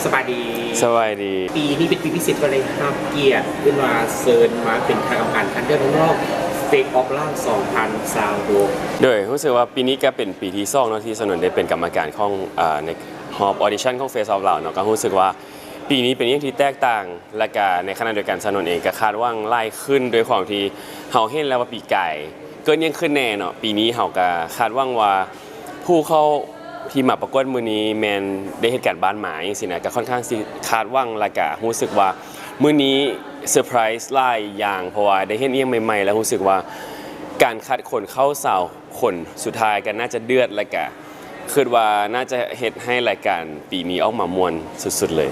ສະບາຍດີ ສະບາຍດີ ປີນີ້ເປັນປີພິເສດ ທີ່ໄດ້ຮັບກຽດເອີ້ນວ່າເຊີນມາເປັນຄະນະກຳມະການຄັດເລືອກນອກ Face of Lao ສອງພັນຊາວຫົກ ໂດຍຮູ້ສຶກວ່າປີນີ້ກໍເປັນປີທີສອງເນາະ ທີ່ສະໜົນໄດ້ເປັນກຳມະການຂອງ ອາ ໃນຮອບ audition ຂອງ Face of Lao ເນາະ ກໍຮູ້ສຶກວ່າປີນີ້ເປັນຫຍັງທີ່ແຕກຕ່າງ ແລະກະໃນຂະນະດຽວກັນ ສະໜົນເອງກະຄາດຫວັງຫຼາຍຂຶ້ນ ດ້ວຍຄວາມທີ່ເຮົາເຫັນແລ້ວວ່າປີກາຍເກີດຫຍັງຂຶ້ນແນ່ເນາະ ປີນີ້ເຮົາກະຄາດຫວັງວ່າຜູ້ເຂົ້າທີ່ມາປະກວດມື້ນີ້ແມ່ນໄດ້ເຮັດການບ້ານມາຈັ່ງຊີ້ນະ ກະຂ້ອນຂ້າງຊິຄາດຫວັງ ແລະກະຮູ້ສຶກວ່າມື້ນີ້ເຊີໄພຣສ໌ຫຼາຍຢ່າງ ເພາະວ່າໄດ້ເຫັນອີ່ຫຍັງໃໝ່ໆ ແລະຮູ້ສຶກວ່າການຄັດຄົນເຂົ້າຊາວຄົນສຸດທ້າຍກະໜ້າຈະເດືອດ ແລະກະ ຄິດວ່າໜ້າຈະເຮັດໃຫ້ລາຍການປີນີ້ອອກມາມ່ວນສຸດໆເລີຍ.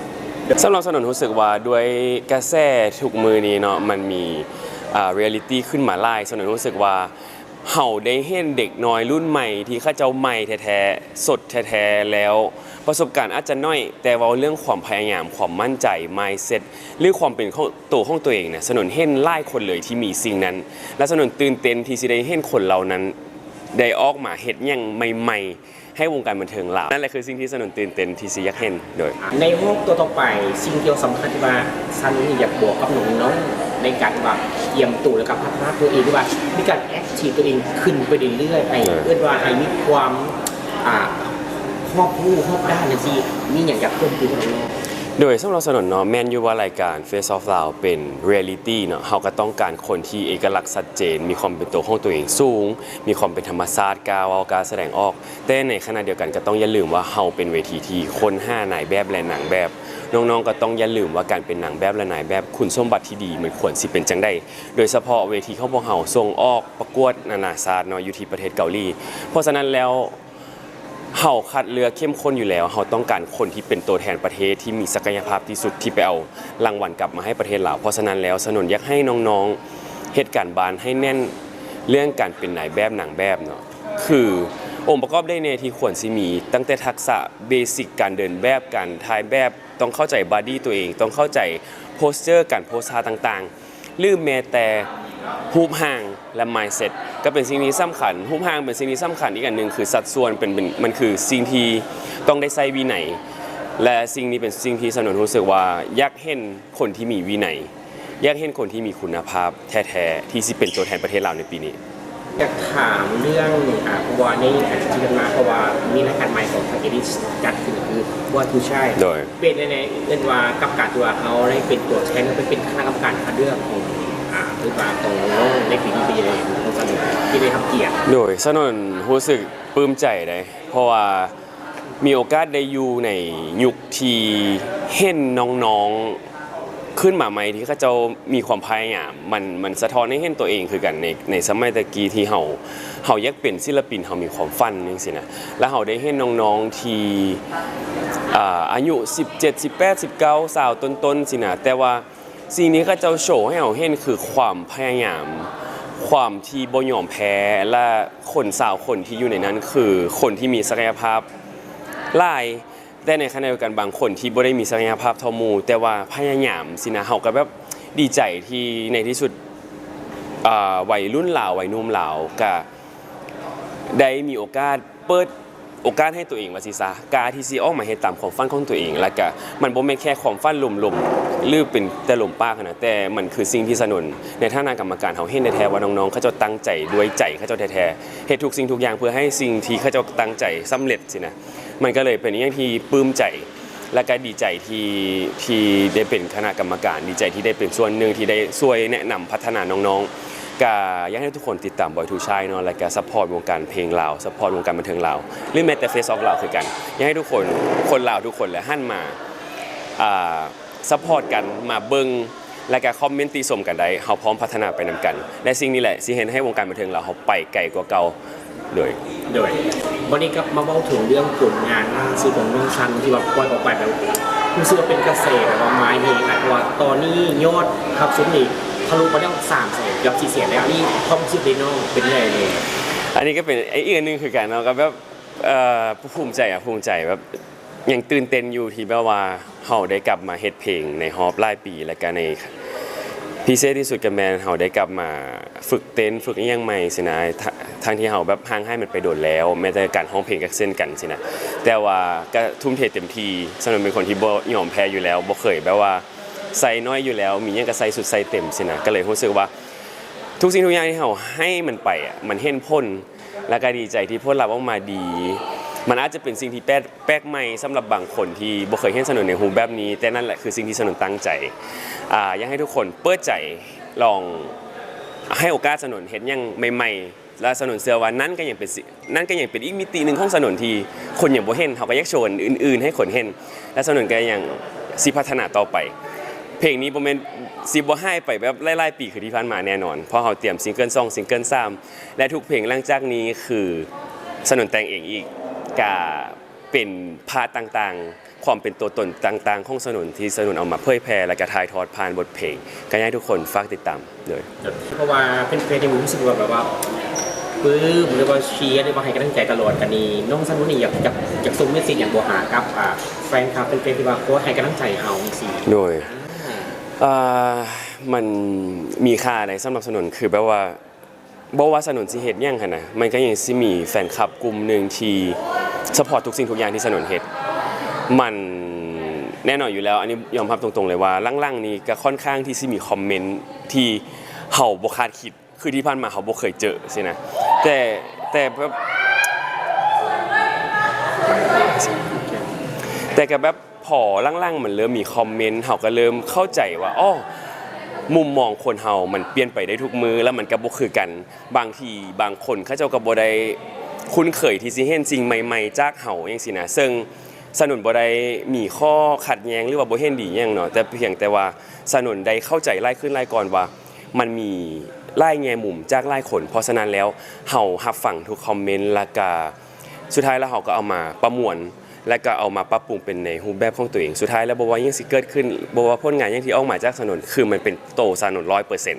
ສຳລັບສະໜົນຮູ້ສຶກວ່າດ້ວຍກະແສທຸກມື້ນີ້ເນາະ ມັນມີເຣຍລິຕີ້ຂຶ້ນມາຫຼາຍ ສະໜົນຮູ້ສຶກວ່າເຮົາໄດ້ເຫັນເດັກນ້ອຍລຸ້ນໃໝ່ທີ່ເຂົາເຈົ້າໃໝ່ແທ້ໆ ສົດແທ້ໆ ແລ້ວປະສົບການອາດຈະໜ້ອຍ ແຕ່ເວົ້າເລື່ອງຄວາມພະຍາຍາມ ຄວາມໝັ້ນໃຈ ມາຍເຊັດ ຫຼືຄວາມເປັນຂອງໂຕຂອງໂຕເອງນະ ສະໜົນເຫັນຫຼາຍຄົນເລີຍທີ່ມີສິ່ງນັ້ນ ແລະສະໜົນຕື່ນເຕັ້ນທີ່ຊິໄດ້ເຫັນຄົນເຫຼົ່ານັ້ນ ໄດ້ອອກມາເຮັດຫຍັງໃໝ່ໆ ໃຫ້ວົງການບັນເທີງລາວ ນັ້ນແຫຼະຄືສິ່ງທີ່ສະໜົນຕື່ນເຕັ້ນທີ່ຊິຢາກເຫັນ. ໂດຍ ໃນຮອບຕໍ່ໆໄປ ສິ່ງທີ່ສຳຄັນທີ່ວ່າຊານນີ້ຢາກບອກກັບນ້ອງໆ ໃນການທີ່ວ່າກຽມໂຕ ແລະກະພັດທະນາໂຕເອງ ຫຼືວ່າມີການແອັກທີບໂຕເອງຂຶ້ນໄປເລື້ອຍໆ ໃຫ້ເອີ້ນວ່າໃຫ້ມີຄວາມ ອາ ຮອບຮູ້ຮອບດ້ານຈັ່ງຊີ້ ມີຫຍັງຢາກເພີ່ມຕື່ມໃຫ້ນ້ອງໆ? ໂດຍສຳລັບສະໜົນເນາະ ແມ່ນຢູ່ວ່າລາຍການ Face of Lao ເປັນເຣຍລິຕີ້ເນາະ ເຮົາກະຕ້ອງການຄົນທີ່ເອກະລັກຊັດເຈນ ມີຄວາມເປັນໂຕຂອງໂຕເອງສູງ ມີຄວາມເປັນທຳມະຊາດ ກ້າເວົ້າ ກ້າສະແດງອອກ ແຕ່ໃນຂະນະດຽວກັນກໍຕ້ອງຢ່າລືມວ່າເຮົາເປັນເວທີທີ່ຄົ້ນຫານາຍແບບ ແລະນາງແບບ ນ້ອງໆກໍຕ້ອງຢ່າລືມວ່າການເປັນນາງແບບ ແລະນາຍແບບ ຄຸນສົມບັດທີ່ດີມັນຄວນຊິເປັນຈັ່ງໃດ ໂດຍສະເພາະເວທີຂອງພວກເຮົາສົ່ງອອກປະກວດນານາຊາດເນາະ ຢູ່ທີ່ປະເທດເກົາຫຼີ ເພາະສະນັ້ນແລ້ວ ເຮົາຄັດເລືອກເຂັ້ມຂຸ້ນຢູ່ແລ້ວ ເຮົາຕ້ອງການຄົນທີ່ເປັນໂຕແທນປະເທດທີ່ມີສັກກະຍະພາບທີ່ສຸດ ທີ່ໄປເອົາລາງວັນກັບມາໃຫ້ປະເທດລາວ ເພາະສະນັ້ນແລ້ວ ສະໜົນຢາກໃຫ້ນ້ອງໆເຮັດການບ້ານໃຫ້ແໜ້ນ ເລື່ອງການເປັນນາຍແບບນາງແບບເນາະ ຄືອົງປະກອບໄດ້ແນ່ທີ່ຄວນຊິມີ ຕັ້ງແຕ່ທັກສະເບສິກ ການເດີນແບບ ການຖ່າຍແບບ ຕ້ອງເຂົ້າໃຈບອດີ້ໂຕເອງ ຕ້ອງເຂົ້າໃຈໂພສເຈີ ການໂພສທ່າຕ່າງໆ ຫຼືແມ້ແຕ່ຮູບຮ່າງ ແລະ ມາຍເຊັດ ກໍເປັນສິ່ງທີ່ສຳຄັນ ຮູບຮ່າງເປັນສິ່ງທີ່ສຳຄັນ ອີກອັນໜຶ່ງຄືສັດສ່ວນ ເປັນ ເປັນ ມັນຄືສິ່ງທີ່ຕ້ອງໄດ້ໃຊ້ວິໄນ ແລະ ສິ່ງນີ້ເປັນສິ່ງທີ່ສະໜົນຮູ້ສຶກວ່າຢາກເຫັນຄົນທີ່ມີວິໄນ ຢາກເຫັນຄົນທີ່ມີຄຸນນະພາບແທ້ໆ ທີ່ຊິເປັນໂຕແທນປະເທດລາວໃນປີນີ້. ຢາກຖາມເລື່ອງ ອາ ເພາະວ່າໃນອາທິດທີ່ຜ່ານມາ ເພາະວ່າມີລາຍການໃໝ່ຂອງທາງເອດິສຈັດຂຶ້ນ ຄື Voice to Shine ໂດຍ ເປັນຈັ່ງໃດ ເອີ້ນວ່າກັບການທີ່ວ່າເຮົາໄດ້ເປັນຕົວແທນ ເປັນຄະນະກຳມະການຄັດເລືອກຂອງ ອາ ເອີ້ນວ່າຂອງນ້ອງໃນປີນີ້ເປັນຈັ່ງໃດ ນ້ອງສະໜົນທີ່ໄດ້ຮັບກຽດ? ໂດຍ ສະໜົນຮູ້ສຶກປຶ້ມໃຈເດ້ ເພາະວ່າມີໂອກາດໄດ້ຢູ່ໃນຍຸກທີ່ເຫັນນ້ອງໆ ຂຶ້ນມາໃໝ່ທີ່ເຂົາເຈົ້າມີຄວາມພະຍາຍາມ ມັນ ມັນສະທ້ອນໃຫ້ເຫັນໂຕເອງຄືກັນ ໃນ ໃນສະໄໝແຕ່ກີ້ທີ່ເຮົາ ເຮົາຢາກເປັນສິນລະປິນ ເຮົາມີຄວາມຝັນຈັ່ງຊີ້ນະ ແລ້ວເຮົາໄດ້ເຫັນນ້ອງໆທີ່ ອາ ອາຍຸສິບເຈັດ ສິບແປດ ສິບເກົ້າ ຊາວຕົ້ນໆຊີ້ນະ ແຕ່ວ່າສິ່ງທີ່ເຂົາເຈົ້າໂຊໃຫ້ເຮົາເຫັນຄືຄວາມພະຍາຍາມ ຄວາມທີ່ບໍ່ຍອມແພ້ ແລະ ຄົນຊາວຄົນທີ່ຢູ່ໃນນັ້ນຄືຄົນທີ່ມີສັກກະຍະພາບຫຼາຍ ແຕ່ໃນຂະນະດຽວກັນບາງຄົນທີ່ບໍ່ໄດ້ມີສັກກະຍະພາບເທົ່າໝູ່ ແຕ່ວ່າພະຍາຍາມຊີ້ນະ ເຮົາກໍແບບດີໃຈທີ່ໃນທີ່ສຸດ ອາ ໄວລຸ້ນລາວ ໄວໜຸ່ມລາວກະໄດ້ມີໂອກາດເປີດໂອກາດໃຫ້ໂຕເອງວ່າຊີ້ຊະ ກ້າທີ່ຊິອອກມາເຮັດຕາມຄວາມຝັນຂອງໂຕເອງ ແລ້ວກະມັນບໍ່ແມ່ນແຄ່ຄວາມຝັນລົມໆ ຫຼືເປັນແຕ່ລົມປາກຫັ້ນນະ ແຕ່ມັນຄືສິ່ງທີ່ສະໜົນໃນຖານະກຳມະການ ເຮົາເຫັນແທ້ໆວ່ານ້ອງໆເຂົາເຈົ້າຕັ້ງໃຈດ້ວຍໃຈເຂົາເຈົ້າແທ້ໆ ເຮັດທຸກສິ່ງທຸກຢ່າງເພື່ອໃຫ້ສິ່ງທີ່ເຂົາເຈົ້າຕັ້ງໃຈສຳເລັດຊີ້ນະ. ມັນກໍເລີຍເປັນອີ່ຫຍັງທີ່ປຶ້ມໃຈ ແລະກະດີໃຈທີ່ ທີ່ໄດ້ເປັນຄະນະກຳມະການ ດີໃຈທີ່ໄດ້ເປັນສ່ວນໜຶ່ງທີ່ໄດ້ຊ່ວຍແນະນຳພັດທະນານ້ອງໆ. ກະຢາກໃຫ້ທຸກຄົນຕິດຕາມ Voice to Shine ເນາະ ແລະກະຊັບພອດວົງການເພງລາວ ຊັບພອດວົງການບັນເທີງລາວ ຫຼືແມ້ແຕ່ Face of Lao ຄືກັນ. ຢາກໃຫ້ທຸກຄົນ ຄົນລາວທຸກຄົນແຫຼະ ຫັນມາ ອາ ຊັບພອດກັນ ມາເບິ່ງ ແລະກະຄອມເມັນຕິຊົມກັນໄດ້ ເຮົາພ້ອມພັດທະນາໄປນຳກັນ ແລະສິ່ງນີ້ແຫຼະຊິເຮັດໃຫ້ວົງການບັນເທີງລາວເຮົາໄປໄກກວ່າເກົ່າ. ໂດຍ ໂດຍ ບັດນີ້ກັບມາເວົ້າເຖິງເລື່ອງຜົນງານລ່າສຸດຂອງນ້ອງຊັນທີ່ວ່າປ່ອຍອອກໄປແລ້ວ ຮູ້ສຶກວ່າເປັນກະແສແບບວ່າມາແຮງຫຼາຍ ເພາະວ່າຕອນນີ້ຍອດຮັບຊົມນີ້ທະລຸໄປແລ້ວສາມແສນ ເກືອບສີ່ແສນແລ້ວ ອັນນີ້ຄວາມຮູ້ສຶກໃນນ້ອງເປັນແນວໃດແດ່? ອັນນີ້ກໍເປັນອີກອັນໜຶ່ງຄືກັນເນາະ ກໍແບບ ເອີ ພູມໃຈອະ ພູມໃຈແບບ ຍັງຕື່ນເຕັ້ນຢູ່ທີ່ແບບວ່າເຮົາໄດ້ກັບມາເຮັດເພງໃນຮອບຫຼາຍປີ ແລະກະໃນ ໃນ ພິເສດທີ່ສຸດກໍແມ່ນເຮົາໄດ້ກັບມາຝຶກເຕັ້ນ ຝຶກອີ່ຫຍັງໃໝ່ຊີ້ນະ ທັງ ທັງທີ່ເຮົາແບບຫ່າງຫາຍມັນໄປດົນແລ້ວ ແມ້ແຕ່ການຮ້ອງເພງກໍເຊັ່ນກັນຊີ້ນະ ແຕ່ວ່າກໍທຸ່ມເທເຕັມທີ່. ສະໜົນເປັນຄົນທີ່ບໍ່ຍອມແພ້ຢູ່ແລ້ວ ບໍ່ເຄີຍແບບວ່າໃສ່ໜ້ອຍຢູ່ແລ້ວ ມີຫຍັງກໍໃສ່ສຸດໃສ່ເຕັມຊີ້ນະ ກໍເລີຍຮູ້ສຶກວ່າ ທຸກສິ່ງທຸກຢ່າງທີ່ເຮົາໃຫ້ມັນໄປອະ ມັນເຫັນຜົນ ແລ້ວກໍດີໃຈທີ່ຜົນລັບອອກມາດີ. ມັນອາດຈະເປັນສິ່ງທີ່ແປກ ແປກໃໝ່ສຳລັບບາງຄົນທີ່ບໍ່ເຄີຍເຫັນສະໜົນໃນຮູບແບບນີ້ ແຕ່ນັ້ນແຫຼະຄືສິ່ງທີ່ສະໜົນຕັ້ງໃຈ. ອາ ຢາກໃຫ້ທຸກຄົນເປີດໃຈລອງໃຫ້ໂອກາດສະໜົນເຮັດຫຍັງໃໝ່ໆ ແລະ ສະໜົນເຊື່ອວ່ານັ້ນກໍຍັງເປັນ ນັ້ນກໍຍັງເປັນອີກມິຕິໜຶ່ງຂອງສະໜົນທີ່ຄົນຍັງບໍ່ເຫັນ. ເຮົາກໍຢາກໂຊອັນອື່ນໆໃຫ້ຄົນເຫັນ ແລະ ສະໜົນກໍຍັງຊິພັດທະນາຕໍ່ໄປ. ເພງນີ້ບໍ່ແມ່ນຊິບໍ່ຫາຍໄປແບບຫຼາຍໆປີຄືທີ່ຜ່ານມາແນ່ນອນ ເພາະເຮົາຕຽມຊິງເກີນສອງ ຊິງເກີນສາມ ແລະ ທຸກເພງຫຼັງຈາກນີ້ຄືສະໜົນແຕ່ງເອງອີກ ກະເປັນພາດຕ່າງໆ ຄວາມເປັນຕົວຕົນຕ່າງໆຂອງສະໜົນ ທີ່ສະໜົນເອົາມາເຜີຍແຜ່ ແລະ ກະຖ່າຍທອດຜ່ານບົດເພງ. ກໍຢາກໃຫ້ທຸກຄົນຝາກຕິດຕາມ. ໂດຍ ເພາະວ່າເປັນແຟນໆ ທີ່ຮູ້ສຶກວ່າແບບວ່າປຶ້ມ ຫຼືວ່າເຊຍ ຫຼືວ່າໃຫ້ກຳລັງໃຈຕະຫຼອດ ອັນນີ້ນ້ອງສະໜຸນນີ້ຢາກ ຢາກ ຢາກສົ່ງເມສເຊດຫຍັງບໍ່ຫາກັບ ອ່າ ແຟນຄລັບ ແຟນໆ ທີ່ວ່າຄອຍໃຫ້ກຳລັງໃຈເຮົາຈັ່ງຊີ້? ໂດຍ ອ່າ ອ່າ ມັນມີຄ່າໃດສຳລັບສະໜຸນ ຄືແບບວ່າ ບໍ່ວ່າສະໜຸນຊິເຮັດຫຍັງຫັ້ນນະ ມັນກໍຍັງຊິມີແຟນຄລັບກຸ່ມໜຶ່ງທີ່ support ທຸກສິ່ງທຸກຢ່າງທີ່ສະໜຸນເຮັດ. ມັນແນ່ນອນຢູ່ແລ້ວ ອັນນີ້ຍອມຮັບຕົງໆເລີຍວ່າ ຫຼັງໆນີ້ກໍຄ່ອນຂ້າງທີ່ຊິມີຄອມເມັນທີ່ເຮົາບໍ່ຄາດຄິດ ຄືທີ່ຜ່ານມາເຮົາບໍ່ເຄີຍເຈີຊີ້ນະ ແຕ່ ແຕ່ແບບ ແຕ່ກໍແບບ ພໍຫຼັງໆມັນເລີ່ມມີຄອມເມັນ ເຮົາກໍເລີ່ມເຂົ້າໃຈວ່າ ອໍ ມຸມມອງຄົນເຮົາມັນປ່ຽນໄປໄດ້ທຸກມື້ ແລ້ວມັນກໍບໍ່ຄືກັນ. ບາງທີບາງຄົນເຂົາເຈົ້າກໍບໍ່ໄດ້ຄຸ້ນເຄີຍທີ່ຊິເຫັນສິ່ງໃໝ່ໆຈາກເຮົາຈັ່ງຊີ້ນະ ເຊິ່ງສະໜຸນບໍ່ໄດ້ມີຂໍ້ຂັດແຍ້ງ ຫຼືວ່າບໍ່ເຫັນດີຫຍັງເນາະ ແຕ່ພຽງແຕ່ວ່າສະໜຸນໄດ້ເຂົ້າໃຈຫຼາຍຂຶ້ນຫຼາຍກ່ອນວ່າ ມັນມີຫຼາຍແງ່ມຸມຈາກຫຼາຍຄົນ. ເພາະສະນັ້ນແລ້ວ ເຮົາຮັບຟັງທຸກຄອມເມັນ ແລ້ວກະ ສຸດທ້າຍແລ້ວເຮົາກໍເອົາມາປະມວນ ແລະ ກໍເອົາມາປັບປຸງເປັນໃນຮູບແບບຂອງຕົວເອງ. ສຸດທ້າຍແລ້ວບໍ່ວ່າຫຍັງຊິເກີດຂຶ້ນ ບໍ່ວ່າຜົນງານຫຍັງທີ່ອອກມາຈາກສະໜຸນ ຄືມັນເປັນໂຕສະໜຸນຮ້ອຍເປີເຊັນ.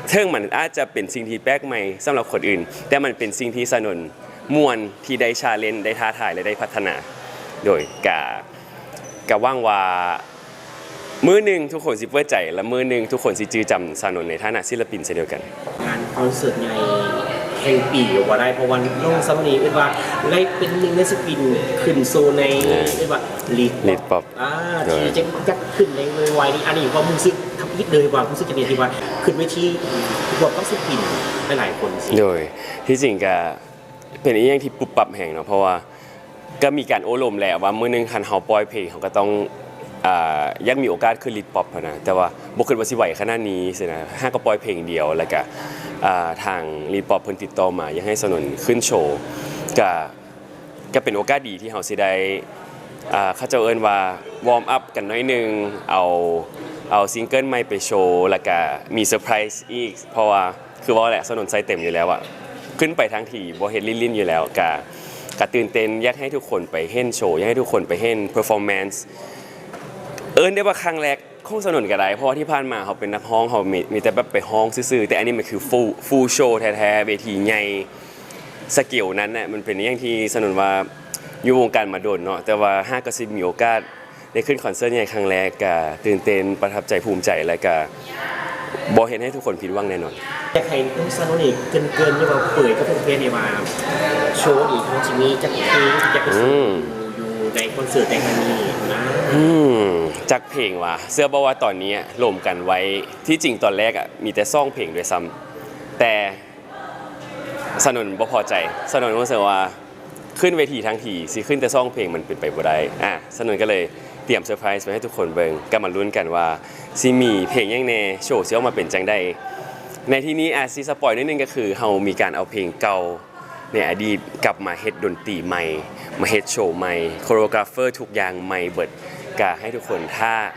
ເຖິງມັນອາດຈະເປັນສິ່ງທີ່ແປກໃໝ່ສຳລັບຄົນອື່ນ ແຕ່ມັນເປັນສິ່ງທີ່ສະໜຸນມ່ວນ ທີ່ໄດ້ challenge ໄດ້ທ້າທາຍ ແລະ ໄດ້ພັດທະນາ. ໂດຍກະ ກະຫວັງວ່າ ມື້ໜຶ່ງທຸກຄົນຊິເປີດໃຈ ແລະ ມື້ໜຶ່ງທຸກຄົນຊິຈື່ຈຳສະໜຸນໃນຖານະສິນລະປິນເຊັ່ນດຽວກັນ. ງານຄອນເສີດໃຫຍ່ແຫ່ງປີກໍວ່າໄດ້ ເພາະວ່ານ້ອງສະໜຸນນີ້ເອີ້ນວ່າໄດ້ເປັນໜຶ່ງໃນສິນລະປິນຂຶ້ນໂຊໃນ ເອີ້ນວ່າ Lit Pop ອ່າ ໂດຍ ທີ່ຈະຈັດຂຶ້ນໃນໄວໆນີ້. ອັນນີ້ຄວາມຮູ້ສຶກທຳອິດເລີຍວ່າ ຮູ້ສຶກຈັ່ງໃດທີ່ວ່າຂຶ້ນເວທີຮ່ວມກັບສິນລະປິນຫຼາຍໆຄົນ? ໂດຍ ທີ່ຈິງກະ ເປັນອີ່ຫຍັງທີ່ປຸບປັບແຮງເນາະ ເພາະວ່າກໍມີການໂອ້ລົມແຫຼະວ່າມື້ໜຶ່ງຄັນເຮົາປ່ອຍເພງ ເຮົາກໍຕ້ອງ ອ່າ ຢາກມີໂອກາດຂຶ້ນ Lit Pop ຫັ້ນນະ ແຕ່ວ່າບໍ່ຄິດວ່າຊິໄວຂະໜາດນີ້ຊີ້ນະ. ຫາກໍປ່ອຍເພງດຽວ ແລ້ວກະ ອ່າ ທາງ Lit Pop ເພິ່ນຕິດຕໍ່ມາ ຢາກໃຫ້ສະໜຸນຂຶ້ນໂຊ ກະ ກະເປັນໂອກາດດີທີ່ເຮົາຊິໄດ້ ອ່າ ເຂົາເຈົ້າເອີ້ນວ່າ ວອມອັບກັນໜ້ອຍໜຶ່ງ ເອົາ ເອົາຊິງເກີນໃໝ່ໄປໂຊ ແລ້ວກະມີເຊີໄພຣສ໌ອີກ ເພາະວ່າ ຄືເວົ້າແຫຼະ ສະໜຸນໃສ່ເຕັມຢູ່ແລ້ວອະ ຂຶ້ນໄປທັງທີບໍ່ເຮັດຫຼິ້ນໆຢູ່ແລ້ວ ກະ ກະຕື່ນເຕັ້ນ ຢາກໃຫ້ທຸກຄົນໄປເຫັນໂຊ ຢາກໃຫ້ທຸກຄົນໄປເຫັນ performance ເອີ້ນໄດ້ວ່າຄັ້ງແລກຂອງສະໜຸນກໍໄດ້ ເພາະວ່າທີ່ຜ່ານມາເຮົາເປັນນັກຮ້ອງ ເຮົາມີ ມີແຕ່ແບບໄປຮ້ອງຊື່ໆ ແຕ່ອັນນີ້ມັນຄື full full show ແທ້ໆ ເວທີໃຫຍ່ ສະເກວນັ້ນນະ ມັນເປັນອີ່ຫຍັງທີ່ສະໜຸນວ່າຢູ່ວົງການມາດົນເນາະ ແຕ່ວ່າຫາກກໍຊິມີໂອກາດ ໄດ້ຂຶ້ນຄອນເສີດໃຫຍ່ຄັ້ງແລກ ກະຕື່ນເຕັ້ນ ປະທັບໃຈ ພູມໃຈ ແລະ ກະບໍ່ເຮັດໃຫ້ທຸກຄົນຜິດຫວັງແນ່ນອນ. ຢາກໃຫ້ນ້ອງຊາໂນນີ້ເກີ່ນໆ ຫຼືວ່າເປີດກັບແຟນໆ ນີ້ວ່າ ໂຊນີ້ເຮົາຊິມີຈັກເພງທີ່ຈະໄປສະແດງ ອືມ ຢູ່ໃນຄອນເສີດໃນຄັ້ງນີ້ນະ? ອືມ ຈັກເພງຫວາ? ເຊື່ອບໍ່ວ່າຕອນນີ້ລວມກັນໄວ້ ທີ່ຈິງຕອນແລກອະ ມີແຕ່ສອງເພງດ້ວຍຊ້ຳ ແຕ່ ສະໜຸນບໍ່ພໍໃຈ ສະໜຸນຮູ້ສຶກວ່າ ຂຶ້ນເວທີທັງທີຊິຂຶ້ນແຕ່ສອງເພງມັນເປັນໄປບໍ່ໄດ້ ອາ ສະໜຸນກໍເລີຍຕຽມເຊີໄພຣສ໌ໄວ້ໃຫ້ທຸກຄົນເບິ່ງ ກໍມາລຸ້ນກັນວ່າຊິມີເພງຫຍັງແດ່ ໂຊຊິອອກມາເປັນຈັ່ງໃດ. ໃນທີ່ນີ້ອາດຊິສະປອຍໜ້ອຍໜຶ່ງ ກໍຄືເຮົາມີການເອົາເພງເກົ່າໃນອະດີດກັບມາເຮັດດົນຕີໃໝ່ ມາເຮັດໂຊໃໝ່ ໂຄໂຣກຣາຟເຟີທຸກຢ່າງໃໝ່ເບິດ ກໍໃຫ້ທຸກຄົນຖ້າ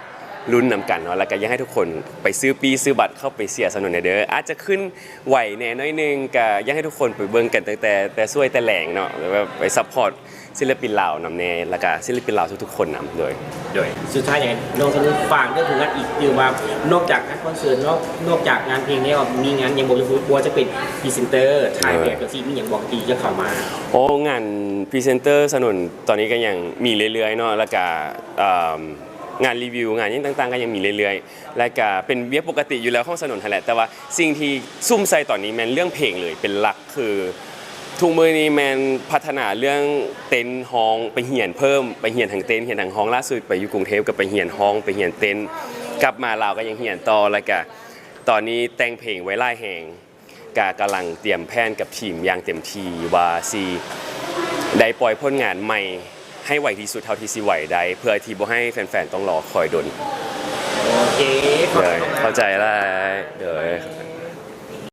ລຸ້ນນຳກັນເນາະ ແລ້ວກໍຢາກໃຫ້ທຸກຄົນໄປຊື້ປີ້ຊື້ບັດເຂົ້າໄປເຊຍສະໜຸນແດ່ເດີ ອາດຈະຂຶ້ນ ໄວແດ່ໜ້ອຍໜຶ່ງ ກະຢາກໃຫ້ທຸກຄົນໄປເບິ່ງກັນຕັ້ງແຕ່ ແຕ່ສວຍແຕ່ແລງເນາະ ແບບໄປຊັບພອດສິນລະປິນລາວນຳແດ່ ແລ້ວກະສິນລະປິນລາວທຸກໆຄົນນຳ ໂດຍ ໂດຍ ສຸດທ້າຍຢາກໃຫ້ນ້ອງສະໜຸນຝາກເລື່ອງຜົນງານອີກ ຄືວ່ານອກຈາກງານຄອນເສີດເນາະ ນອກຈາກງານເພງແລ້ວ ມີງານຫຍັງບໍ່ ຫຼືວ່າຈະເປັນພຣີເຊັນເຕີ ຖ່າຍແບບ ໂດຍ ຈັ່ງຊີ້ ມີຫຍັງບໍ່ທີ່ຈະເຂົ້າມາ? ໂອ້ ງານພຣີເຊັນເຕີສະໜຸນຕອນນີ້ກະຍັງມີເລື້ອຍໆເນາະ ແລ້ວກະ ເອີ່ມ ງານຣີວິວ ງານຫຍັງຕ່າງໆ ກໍຍັງມີເລື້ອຍໆ ແລະກະເປັນວຽກປົກກະຕິຢູ່ແລ້ວຂອງສະໜົນຫັ້ນແຫຼະ. ແຕ່ວ່າສິ່ງທີ່ສຸມໃສ່ຕອນນີ້ແມ່ນເລື່ອງເພງເລີຍເປັນຫຼັກ ຄືທຸກມື້ນີ້ແມ່ນພັດທະນາເລື່ອງເຕັ້ນຮ້ອງ ໄປຮຽນເພີ່ມ ໄປຮຽນທັງເຕັ້ນ ຮຽນທັງຮ້ອງ. ລ່າສຸດໄປຢູ່ກຸງເທບກໍໄປຮຽນຮ້ອງ ໄປຮຽນເຕັ້ນ ກັບມາລາວກໍຍັງຮຽນຕໍ່. ແລະກະຕອນນີ້ແຕ່ງເພງໄວ້ຫຼາຍແຮງ ກະກຳລັງຕຽມແຜນກັບທີມຢ່າງເຕັມທີ່ ວ່າຊິໄດ້ປ່ອຍຜົນງານໃໝ່ໃຫ້ໄວທີ່ສຸດເທົ່າທີ່ຊິໄວໄດ້ ເພື່ອທີ່ບໍ່ໃຫ້ແຟນໆຕ້ອງລໍຄອຍດົນ. ໂອເຄ ຂອບໃຈຫຼາຍ. ໂດຍ.